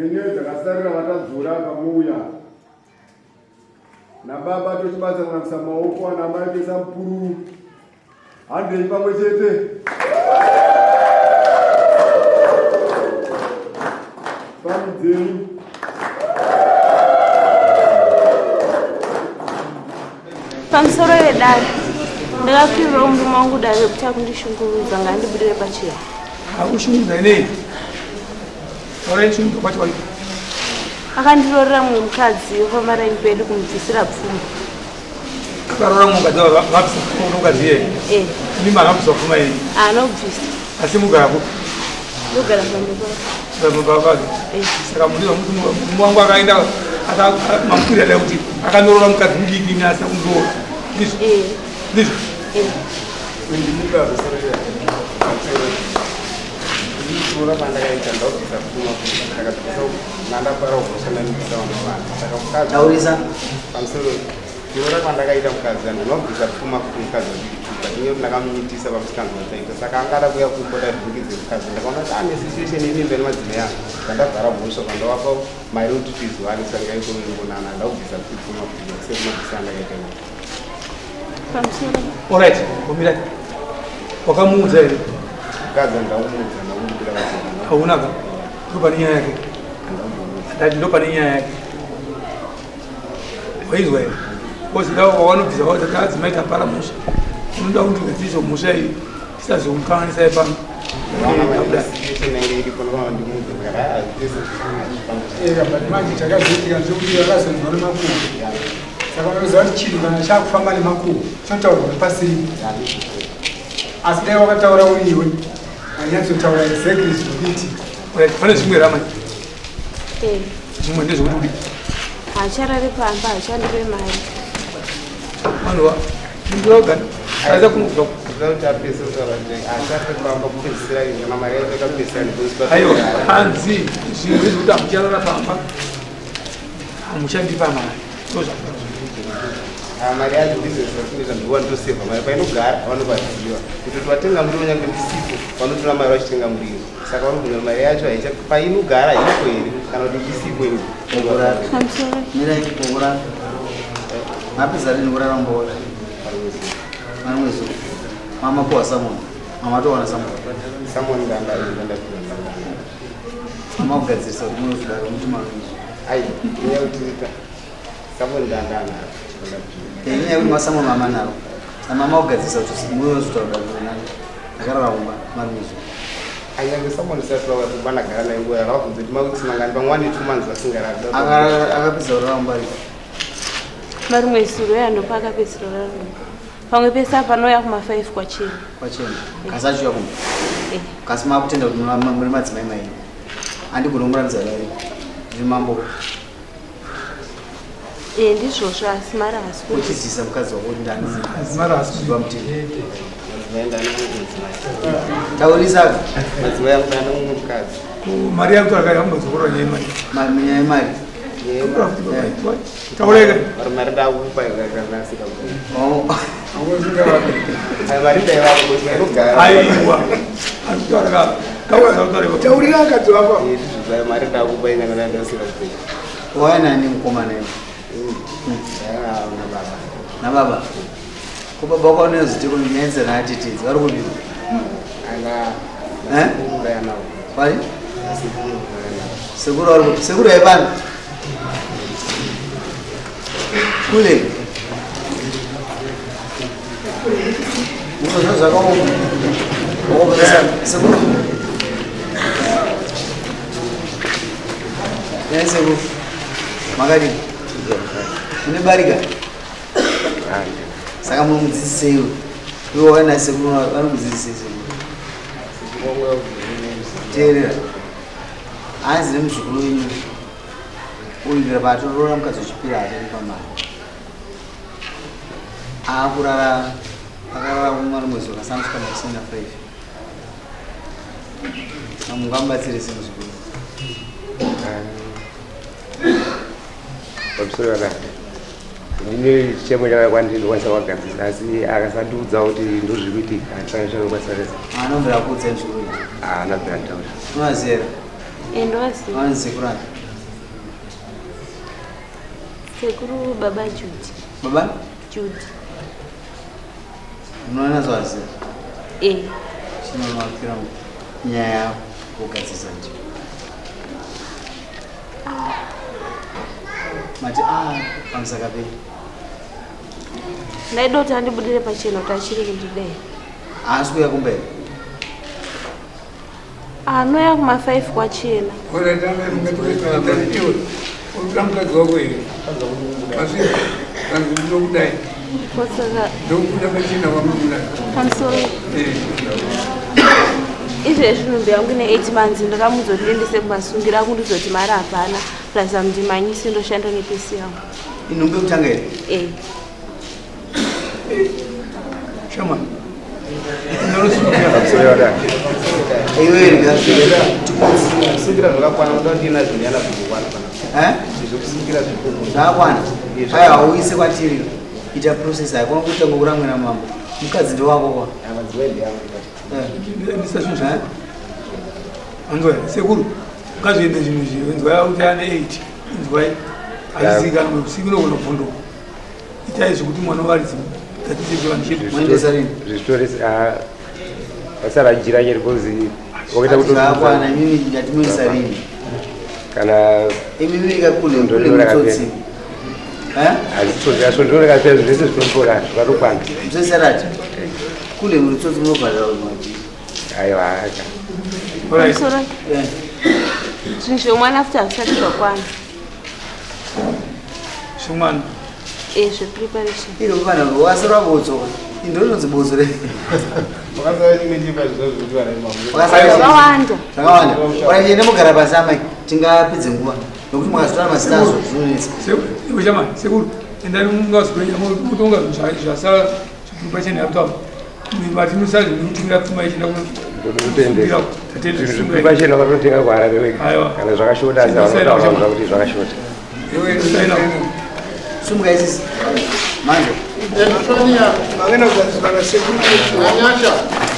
Dzenyewe dzakasarira vatadzora pamuuya. Nababa tochibatsa kunamisa maoko ana mai toisa mupururu. Handei pamwe chete. Pami dzenyu. Pamusoro vedare, ndakakwirira murume wangu dare rekuti akundishungurudza ngaandibudire pachena. Akushungurudza nei? Taura ishungurudza kwacho wacho. Akandiroorera mumwe mukadzi wepamaraini pedu kumubvisira pfuma. Akaroora mumwe mukadzi vabvisa pfuma mukadzi iyeye? Eh. Imi makabvisa pfuma iyi? Haana kubvisa. Asi mugara kupi? Ndogara pamba pake. Pamba pake. Eh. Saka murume wangu akaenda mamukwirira dai kuti akanoroora mukadzi mudiki ini asina kumuroora. Ndizvo? Eh. Ndizvo? Eh. Kuroora kwandakaita ndakubvisa pfuma ndakabvisa ndandapara kushanda ndibvisa vamwe vanhu saka mukadzi Taurisa. Pamusoro kuroora kwandakaita mukadzi anhu ndinobvisa pfuma kuti mukadzi wachituka inye kuti ndakamumitisa pamusikanzwa wataita saka angada kuya kumba ndavhingidze mukadzi ndakaona kuti ane situation yemimba nemadzimai angu zvandavhara mhosva pandawapa mari kuti tizwane saka ikoingonana ndakubvisa kuti pfuma kuti sekumabvisa andakaita Pamusoro. Alright, umira. Wakamuudza here? Mukadzi ndaumuudza ndakumubira vachena. Hauna ka? Ndopane nyaya yake. Ndati ndopane nyaya yake. Waizwa here? Kozi ndawo wawanobvisa waudza adzimai tapara mhosva. Unoda kuti ugadzise mhosva iyi tisazomukanganisai pano. Ega, but manje chakazoitika ndechekuti vakazonzwa nemakuhwa. Saka unoziva kuti chinhu kana chakufamba nemakuhwa chinotaurwa nepasiri. Asi dai wakataura uri iwe wainyatsotaura exactly zviri kuitika. Right, pane zvimwe ramai. Eh. Zvimwe ndezvekuti kudii? Haacharari pamba, haachandipe mari. Vanhu va ndinoga aza kunobva Aiwa, hanzi zvimwe ndezvekuti hamucharara pamba. Hamuchandipa mari. Ah, mari yacho business ratinoita ndiwo vanotosevha mari painogara vanopaziva kutoti watenga muriwo nyange ndisipo vanotora mari vachitenga muriwo saka vanobvunza mari yacho haicha painogara haiko here kana kuti ndisipo ini Mirai kukurara. Mapedza rini kurara mumba Marimwe zuva. Mama kuwa samoni. Mama towana samoni. Samoni ndanga ndapiwa. Mama kugadzirisa kuti munozodaro muti maruizvo. Ai, nyaya yekuti samoni ndanga anaro. Nyaya yekuti masamoni mama naro. Samama kugadzirisa kuti munozotaura nani. Ndakarara kumba maruizvo. Anyange samoni sati vauya kumba ndagara naye nguva yakavabvunza kuti maweeks mangani pamwe wane 2 months vasingarari. Akapedza kurara kumba ripi? Marimwe zuro yandopa akapedzisira kurara kumba. Pamwe pese apa anouya kuma 5 kwachena. Kwachena. Kasi achiuya kumba. Eh. Kasi makutenda kuti muri madzimai maini. Handigoni kumurambidza dare. Ndiri mambo. Eh, ndizvozvo asi mari haasi ku. Uchizisa mukadzi wako kuti ndani. Asi mari haasi kuziva mutemo. Madzimai ndani madzimai. Taurisa. Madzimai angu ndani mumwe mukadzi. Mari yakuti akayambodzokorora nyaya yemari. Nyaya yemari. Taureka. Mari ndakupa yakanasika. Oh. Mari ndaivapa kuti inogara. Aiwa. Arikutaura ka. Taura taura. Taurira akadzi wako. Izvozvo mari ndakupa inanga ndasika kupa. Waya nani mukomana iwe? Na baba. Na baba. Ko baba wako anoziti kunyenza naatitidzi vari kupi? Anga. Eh? Pari? Sekuru vari kupi? Sekuru yaipano. Kule. Unozwa zvakaoma. Sekuru. Nhai sekuru. Makadini? Mune barika? Saka munomudzidzisei iwe? Iwe wakana sekuru vanomudzidzisei sekuru? Teerera. Hanzi nemuzukuru wenyu uyu paatoroora mukadzi wechipiri haatomupa mari. Aakurara akarara kumwe rimwe zuva kasanosvika makuseni na 5. Mungamubatsire sei muzukuru? Pamusoro vakati ndine chichemo chakauya kwandiri ndokwanisa kugadzirisa asi akasandiudza kuti ndozviri kuitika handisana chandokwanisa kuita. Haana kubvira akuudza muzukuru? Haana kubvira anditaurira. Unovaziva here? Eh, ndovaziva. Vanzi sekuru ani? Sekuru baba Judy. Baba? Judy. Unoona zvaziva? Eh. Chinomakira nyaya yako kugadzirisa nje. Mati ah pamusaka pei. Ndaida kuti andibudire pachena kuti achiri kundidei. Haasi kuuya kumberi. Anouya kuma 5 kwachena. Unotora mukadzi wako here? Masvika, kanzi ndinokudai. Kosaka Ndokuda pachena kwamunoda. pamusoro izvezvi nhumbi yangu ine 8 months ndakamuudza kuti ndiendese kumasungira akundiudza kuti mari hapana plus amundimanyisi ndoshanda nepesi yangu. Inhumbi yekutanga here? Eh. Shama. Kusungira zvakakwana unoda kuti ina zvinhu yana zvingokwana pana. Eh? Zvekusungira zvikuru. Zvakakwana. Aiwa uise kwatiri. Ita process haikona kutanga kuramwira mambo. Mukadzi ndewako kwa. Madzimai ndeangu. Eh. Anzwa sekuru ngazviende zvinhu izvi inzwai kuti ane 8 inzwai azizikanwe usiku unogona kuvhunduka itai zvekuti mwana waridzi tatise chivanhu chedu Zvitori vasara jira chete because wakaita kuti Zvakakwana imimi ndatimoisa rini. kana Imimi ikakule kule Ndonyora kapera. mutsotsi. Eh? Hazvitsotsi ndonyora zvese zvinopora zvakatokwana. Zvese rati. Kule mutsotsi munobhadhara mati. Aiwa aka. Pamusoro Eh. zvinhu zvemwana futi hazvisati zvakwana. Zvemwana. Eh, zvepreparation. Iro mfana wasara botso. Indoro inonzi botso re. Zvakawanda. Zvakawanda. Ora ende mugara pasi amai tingapedze nguva nokuti mukazotora mazita azvo zvinonetsa. Iwe shama sekuru endai mungazwenya mutonga zvasara zviri pachena yakutaura matinosara zvinotumira pfuma ichienda Ndotendesa. Zvinhu zviri pachena vanotenga kuHarare wega. Kana zvakashota asi vanotaura kuti zvakashota. Sumuka isisi. Manje. Anyasha.